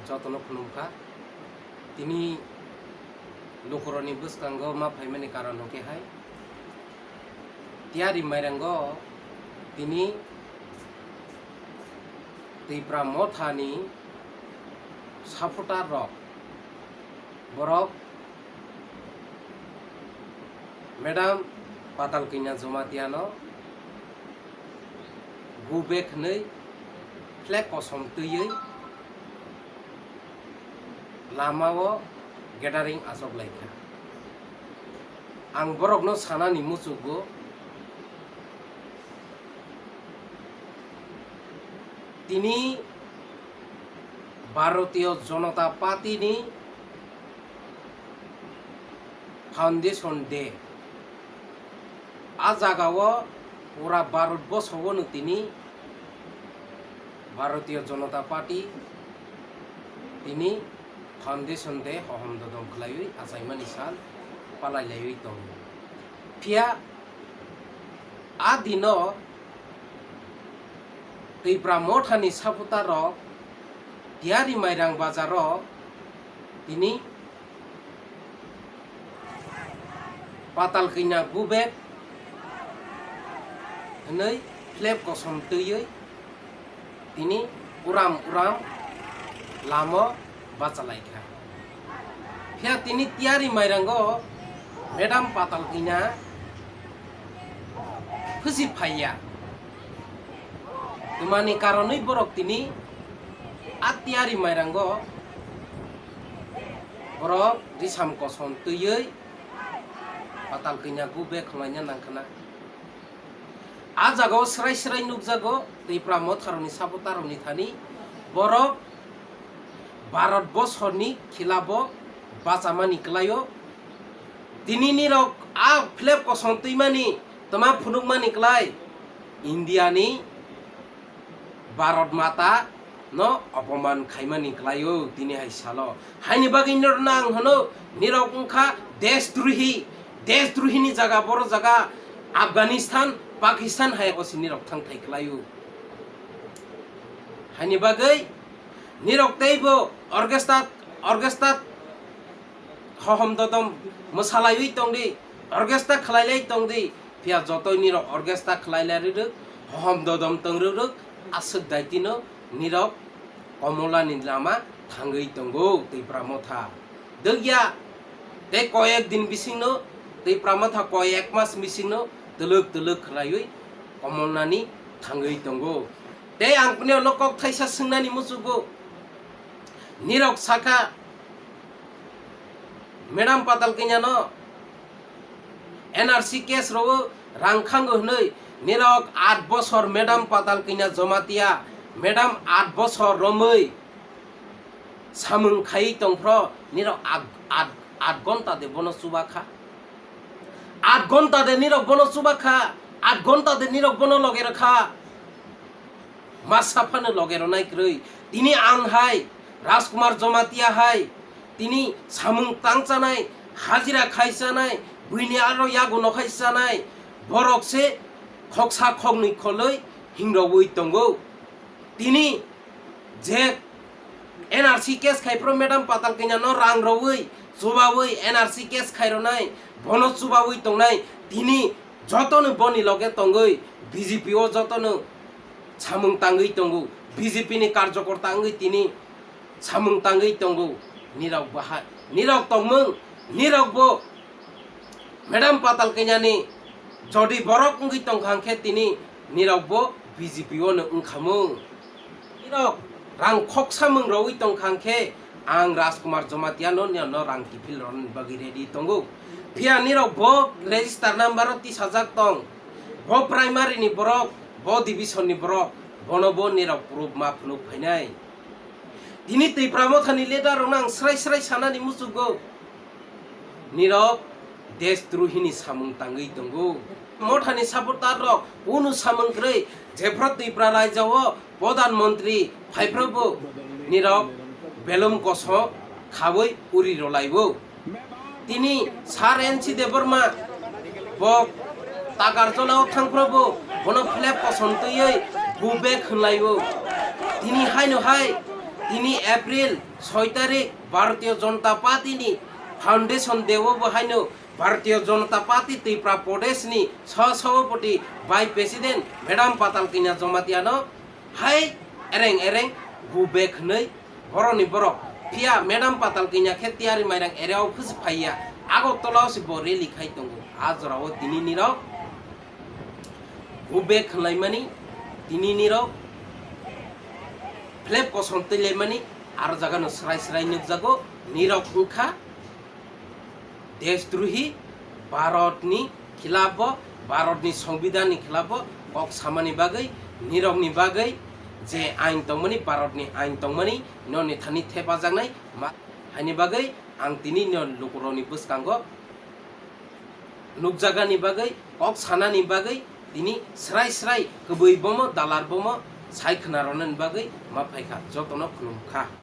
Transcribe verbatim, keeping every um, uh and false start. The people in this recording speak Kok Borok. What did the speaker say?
Jotono khulumkha. Tini lukurokni bwskango ma phaimani karon hwnkhe hai, Tiyari Mairango tini Tipra Mothani supporter rok, borok Madam Patal Kanya Jamatia no go back hwnwi flag kosom twiwi lamao gathering achok lai kha. Ang borokno sanani muchukgo, tini Bharatiya Janata Party ni Foundation Day. A jagao pura Bharat borsho no tini Bharatiya Janata Party tini Foundation Day hohom dodom khlaiwi achaimani sal palai laiwi tongo. Phiya a dino Tipra Mothani supporter rok Tiyari Mairang bazaro tini Patal Kanya go back hwnwi flag kosom twiwi tini uram uram lamo bachalai kha. Phiya tini Tiyari Mairango Madam Patal Kanya phusi phaiya. Twmani karonwi borok tini a Tiyari Mairango borok risam kosom twiwi Patal Kanya go back khwlaina nangkhwna. A jagao srai srai nukjago Tipra Motharokni supporterrokni thani borok Bharat borsoni khilabo bachamani kwlaio. Tini nirok a flag kosom twimani twma phunukmani kwlai India ni Bharat Mata no opoman khaimani kwlaio tini hai salo. Haini bagwi norno ang hwno, nirok wngkha deshdrohi, deshdrohi ni jaga, boro jaga Afghanistan, Pakistan hai osi nirok thangthai kwlaio. Haini bagwi nirok teibo orchestra, orchestra hohom dodom mwsalaiwi tongdi, orchestra khwlailai tongdi, phiya jotoi nirok orchestra khwlailai rwrwk, hohom dodom tong rwrwk, aswk daitino nirok Komolani lama thangwi tongo Tipra Motha. Dwkya tei koyek din bisingno, Tipra Motha koyek mas bisingno twlwk twlwk khwlaiwi Komolnani thangwi tongo. Tei ang pwnio no kok thaisa swngnani muchugo, nirok sakha, Madam Patal Kanya no N R C case rwo rang khango hwnwi nirok aat bosor Madam Patal Kanya Jamatia, Madam aat bosor romwi samung khaiwi tongphro nirok aat, aat, aat gonta de bono chuba kha. Aat gonta de nirok bono chuba kha, aat gonta de nirok bono loge rwkha. Masa phano loge rwnai kwrwi. Tini ang hai, Rajkumar Jamatia hai, tini samung tang chanai, hajira khai chanai, buini aro yago no khai chanai, borok se khoksa khoknwi kholwi hingrogwi tongo. Tini je N R C case khai phro Madam Patal Kanya no rang rogwi, chubawi N R C case khai rwnai, bono chubawi tongnai, tini jotono boni loge tongwi B J P o jotono samung tangwi tongo, B J P ni karjokorta wngwi tini samung tangwi tongo. Nirok bahai, nirok tongmung, nirok bo Madam Patal Kanyani jodi borok wngwi tongkha hwnkhe tini nirok bo B J P o no wngkhamung. Nirok rang khoksa mung rogwi tongkha hwnkhe ang Rajkumar Jamatia no, no rang kiphil rwnani bagwi ready tongo. Phiya nirok bo register number o tisajak tong. Bo primary ni borok, bo division ni borok, bono bo nirok proof ma phunuk phainai. Tini Tipra Mothani leader rokno ang srai srai sanani muchugo. Nirok deshdrohini samung tangwi tongo. Mothani supporter rok unu samung kwrwi jephru Tipra raijao Pradhan Mantri phaiphrubo nirok belum koso khawi uri rwlaibo. Tini Sir N C Debbarma bo Takarjolao thangphrubo bono flag kosom twiwi go back hwnlaio. Tini haino hai Tini April soi tarik Bharatiya Janata Party ni Foundation Day o bo haino Bharatiya Janata Party Tripura Pradesh ni sah sabhapati Vice President Madam Patal Kanya Jamatia no hai ereng ereng gubek hwnwi borok ni borok phiya Madam Patal Kanya khe tiyari mairang area o phusu phaiya Agartala o se bo rally khai tongo. A jora o tini nirok gubek hwnlaimani, tini nirok flap kosom twilaimani, aro jaga no srai srai nukjago, nirok wngkha deshdrohi, Bharat ni khilaf o, Bharat ni Songbidan ni khilaf o kok samani bagwi, nirok ni bagwi je ain tongmani, Bharat ni ain tongmani, no ni thani thepajaknai ma-, haini bagwi ang tini no lukurok ni bwskango nukjagani bagwi, kok sanani bagwi, tini srai srai kwbwi bomo, dalar bomo, sai khwna rwnani bagwi ma phaikha, jotono khulumkha.